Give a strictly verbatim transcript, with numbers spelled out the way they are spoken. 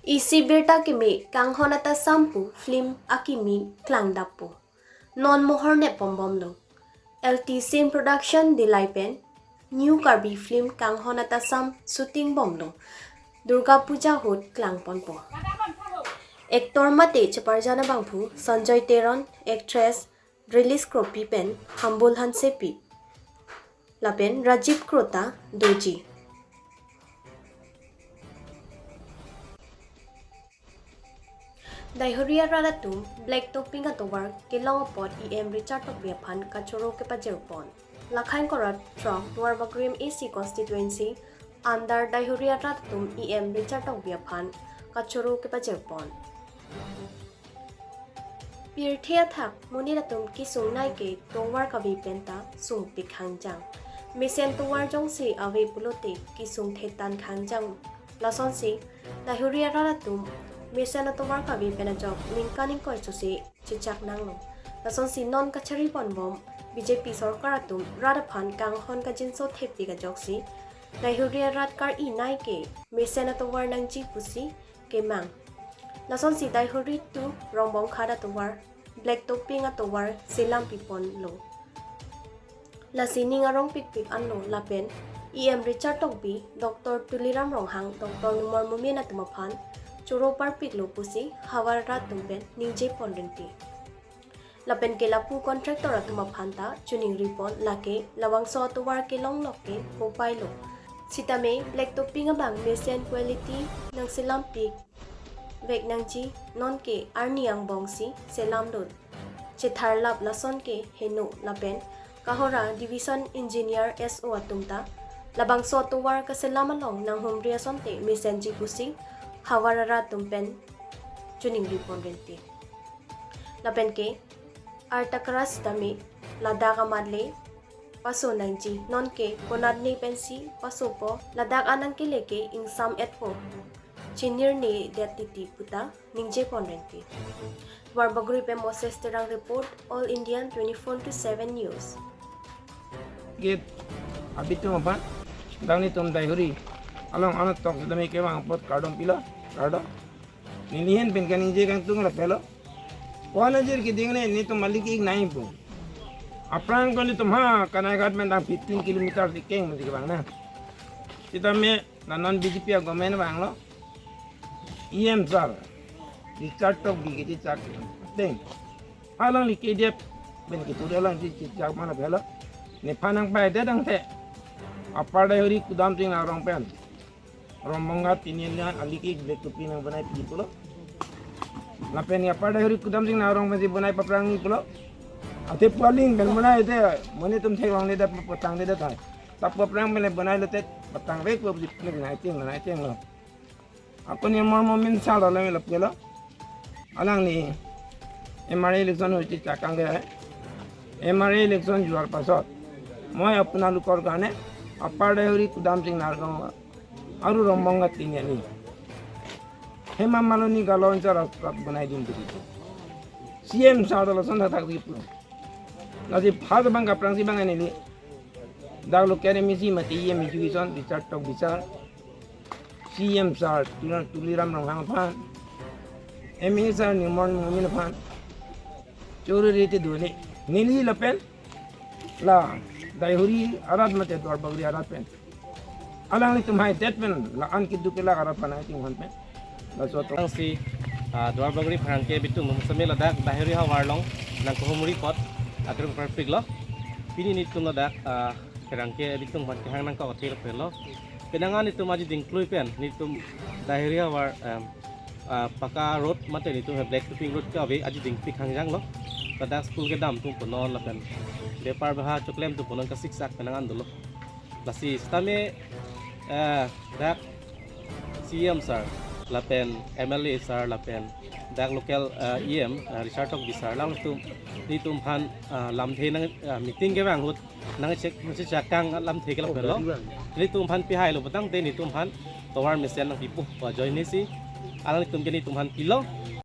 Isi birta keme Kanghon Atasam pu film akimi klangdappo. Non mohor nepbom bomlo. L T Sen Production Dillai pen New Karbi film Kanghon Atasam shooting bomlo. Durga Puja ahut klangponpo. Actor mate cheparjan abangphu Sanjoy Teron, actress Rilis Kropi pen Hambul Hansepi lapen Rajiv Kro ta doji. Daihori arat atum black topping atovar kelong apot E M Richard Tokbi aphan kachoro kepajirpon. Lakhang Korat Throk Duarbagori M A C constituency under Daihori arat atum E M Richard Tokbi aphan kachoro kepajirpon. Pirthe athak monit atum kesung nai ke tovar kave penta sungpik hangjang. Mesen tovar jongsi ave pulote kesung thetan hangjang. Lasonsi Daihori arat atum mesen atovar kave pen ajok ningkan ingkoi sose chechak nanglo. Lasonsi non kachari ponbom B J P sorkar atum rat aphan kanghon kajinso thepik ajoksi Daihori arat kar-i nai ke mesen atovar nangji pusi kemang. Lasonsi Daihori two Rongbonghat atovar black topping atovar selam piponlo. Lasi ning arong pikpik anlo lapen E M Richard Tokbi, Doctor Tuliram Ronghang, Doctor Numal Momin atum aphan choro parpiklo pusi havar arat atum pen ningje pon rinti. Lapen ke lapu contractor atum aphan ta choningripon, lake labangso atovar kelong lok ke kopailo. Sitame black topping abang mesen quality nangselam pikvek nangji, nonke arni angbongsi selamdun. Chetharlap lason ke heno lapen Kohora Division Engineer S O atum ta labangso atovar kaselam along nanghumri asonte mesenji pusi havar arat atum pen choningripon rinti. Lapen ke arta kras dame ladak amat le paso nangji, nonke konatne pensi pasopo, ladak anang kele ke ingsam etpo, chinirnedet titi puta ningje pon rinti. Duarbagori pen Moses Terang report, All India twenty-four into seven News. Git abitum apa? Dang nitum Daihori along anat tok dame kevang apot kardom pilo, kardom. Nelihin pen kaningje kangtung lapulo. Ko-an ajir keding ne nitum malik ik nai pu. Aphrang ko nitum ha Kanaigat pen dang fifteen kilometer dikeng mesti kevang na. Sitame nanon B J P a government vanglo. E M sir Richard Tokbi kiti chak teng. Alangli K D F pen keturi alangli chechak mana lapulo. Nephan nangpaidet tangte Upper Daihori Kudamsing Naharong pen Rongbonghat tinian aliki black topping nang bonai pi pulo. Lapen Upper Daihori Kudamsing Naharong pensi bonai paphrang ni pulo. Athe pu aling pen bonai athe monit atum theklongledet, patangledet hai. Ta paphrang pen le bonailote patangvek pusi nai cheng nai chenglo. Ako Numal Momin sir lo lapulo. Alangli M R A election ahut chechak kangke, M R A election juar pasot, "মই আপোনালোকৰ কাৰণে Upper Daihori Kudamsing Naharong আৰু Rongbonghat তিনিআলি Hema Malini গাঁও অঞ্চল ৰাস্তাত বনাই দিম" বুলি কয়। C M sir lo lason thakthak si pu. Lasi first abang kaphrangsi abang neli dak local M A C mate E M Education Richard Tokbi sir, C M sir Tuliram, Tuliram Ronghang aphan, M A sir Numal Momin aphan choro rite dole. Neli lapen la Daihori arat mate Duarbagori arat pen, alanglitum haidet pen la-an keduk kelak arat aphan nangchingvon pen, laso atum. Nangsi, ah, Duarbagori pherangke abitung atum seme ladak Daihori havar along nangkehumri apot atur parpiklo. Pini nitum ladak, ah, pherangke abitung aphan kehang nangkok athe lapulo. Penang an nitum aji dingklui pen nitum Daihori havar, em, ah, paka road mate nitum he black topping road kave aji dingpik hangjanglo. Ladak school kedam atum punon lapen bepar beha choklem atum punon kasiksak penang an dolo. Lasi sitame, eh, dak C M sir lapen M L A sir lapen dak local, eh, E M, eh, Richard Tokbi sir alangtum nitum aphan, eh, lamthe nang, eh, meeting kevang ahut nangchek, nangchechak kang lamthe ke lapulo. Nitum aphan pihailo pu tangte nitum aphan tovar mesen nangpipo pu ajoine si alanglitum ke nitum aphan pilo.